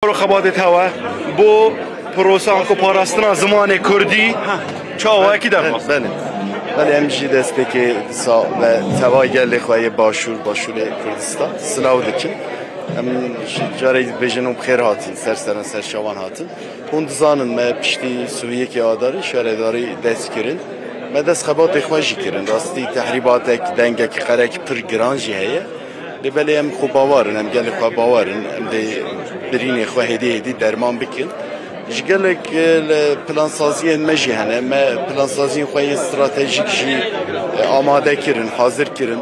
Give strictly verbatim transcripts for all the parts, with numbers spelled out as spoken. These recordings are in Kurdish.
Xebatê te we bo prosesan ku parastina zimanê kurdî çawayekî derxist. Belê. Belê, em jî destpêkê dîsa ve teva gelê xwe yê Başûr, Başûrê Kurdistan silav dikin. Em ji carê dibêjin û bi xêr hatin, ser seran ser şavan hatin. Hûn dizanin me piştî sivî yekê Adarê şaredarî dest kirin. Me dest xebatê xwe jî kirin. Rastî tehrîbatek, dengek, qerek pir giran jî heye. Lê belê em xwe bawer in, em gelê xwe bawer in, em dê birînê xwe hêdî hêdî derman bikin. Ji gelek, e, li plansaziyên me jî hene. Me plansaziyên xwe yên stratejîk jî, e, amade kirin, hazir kirin.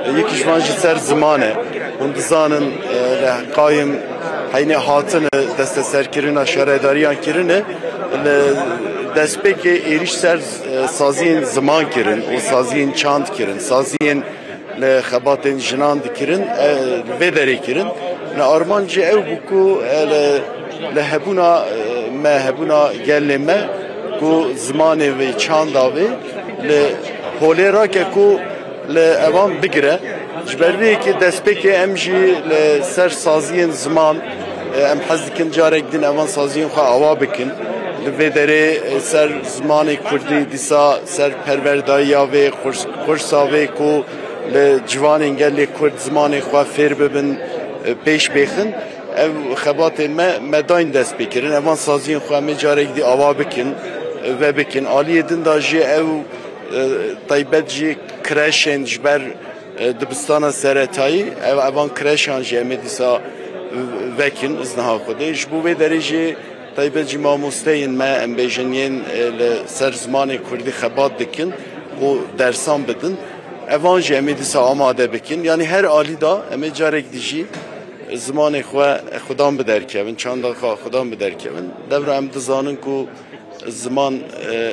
E, yek ji van jî ser ziman e. Hûn dizanin, e, li qayim heynê hatine desteserkirina şaredariyan kirine. Li destpêkê êrîş ser, e, saziyên ziman kirin û saziyên çand kirin, saziyên li xebatên jinan dikirin, e, li vê derê kirin. Li armancî ew bû ku, e, li, li hebûna, e, me, hebûna gelê me ku zimanê vê, çanda vê li holê rake ku li evan bigire. Ji ber vê yekê destpêkê em jî li ser saziyên ziman, e, em hez dikin carek din evan saziyên xwe awa bikin. Li vê derê, e, ser zimanê kurdî dîsa ser perwerdayiya vê, qurs-, qursa vê ku li ciwanên gelê Kurd zimanê xwe fêr bibin, e, pêş bêxin. Ev xebatên me, me dayîn dest pê kirin. Evan saziyên xwe em ê carek dî awa bikin, e, vebikin. Aliyê din de jî ew, e, taybet jî kreşên ji ber, e, dibistana seretayî, ev, evan kreşan jî em ê dîsa, e, vekin, izniha Xwedê. Ji bo vê derê jî taybet jî mamosteyên me, em bêjin yên, e, li ser zimanê kurdî xebat dikin û dersan bidin. Evan jî em ê dîsa amade bikin. Yanî her alî de em ê carek dî jî zimanê xwe xudan bi derkevin, çanda xwe xudan bi derkevin. Levra em dizanin ku ziman, e,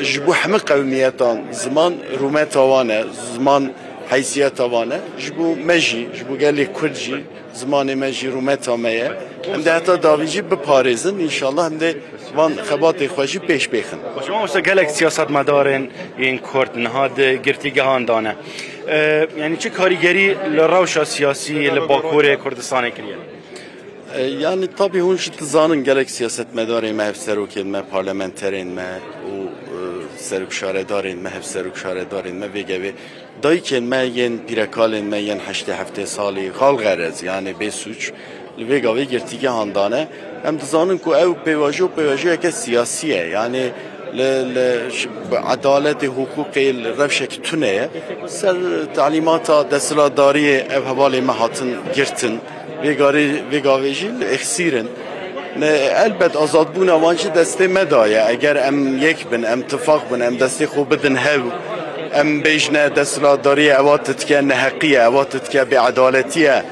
ji bo hemî qewmiyetan ziman rûmeta wan e, ziman heysiyeta wan e. Ji bo me jî, ji bo gelê Kurd jî zimanê me jî rûmeta me ye. Em dê heta davî jî biparêzin, înşallah em dê van xebatê xwe jî pêş bêxin. Ji wan wisa gelek siyasetmedarên yên Kurd niha di girtîgehan de ne. E, yanî çi karîgerî li rewşa siyasî li Bakurê Kurdistanê kiriye? E, yanî tabî hûn jî dizanin gelek siyasetmedarên me, hevserokên me, parlamenterên me û, e, serokşaredarên me, hevserokşaredarên me vê gevê dayikên me yên pîrekalên me yên heştê heftê salî xalxerez, yanî bê sûc li vê gavê girtîgehan dane. Em dizanin ku ew pêvajo, pêvajoyeke siyasî ye. Yanî li, li ş-, bi edaletê, hiqûqê, li rewşekî tune ye. Ser talîmata desthilatdariyê ev hevalê me hatin girtin. Vê garê, vê gavê jî li exsîr in. Ne, elbet azadbûna wan jî destê me de ye. Eger em yek bin, em tifaq bin, em destê xwe bidin hev, em bêjine desthilatdariyê ewa titke neheqî ye, ewa titke bêedaletî ye.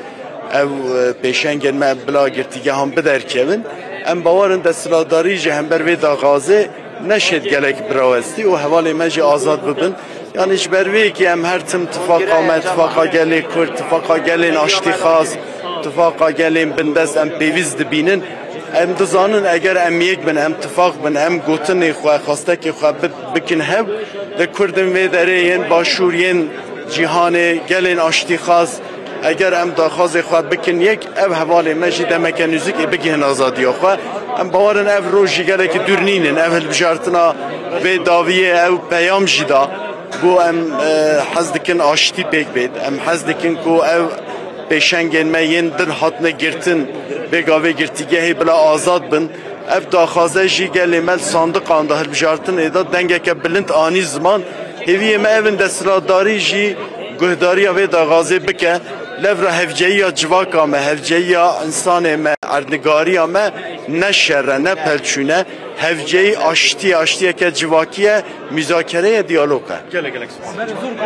Ew, e, pêşengên me bila girtîgehan biderkevin. Em bawer in desthilatdarî ji hember vê daxazê neşêt gelek birawestî û hevalê me jî azad bibin. Yanî ji ber vê yekê em her tim tifaqa me, tifaqa gelê Kurd, tifaqa gelên aştîxwaz, tifaqa gelên bindest em pêwîst dibînin. Em dizanin eger em yek bin, em tifaq bin, em gotinê xwe, xwestekê xwe bi-, bikin hev, li Kurdên vê derê yên başûr, yên cîhanê, gelên aştîxwaz, eger em daxwazê xwe bikin yek, ev hevalê me jî demeke nûzik ê bigihin azadiya xwe. Em bawer in ev roj jî gelekî dûr nînin. Ev hilbijartina vê dawiyê ew peyam jî da. Ku em, e, hez dikin aştî pêk bêt. Em hez dikin ku ev pêşengên me yên din hatine girtin, vê gavê girtîgehê bila azad bin. Ev daxwaze jî gelê me li sandiqan de, hilbijartinê de dengeke bilind anî ziman. Hêviyê me ev in desthilatdarî jî guhdariya vê daxwazê bike. Levra hevceyiya civaka me, hevceyiya însanê me, erdnigariya me ne şer e, ne pelçûn e. Hevceyî aştî, aştiyeke civakî ye, muzakere ye, diyalog e. Gelek, gelek spas.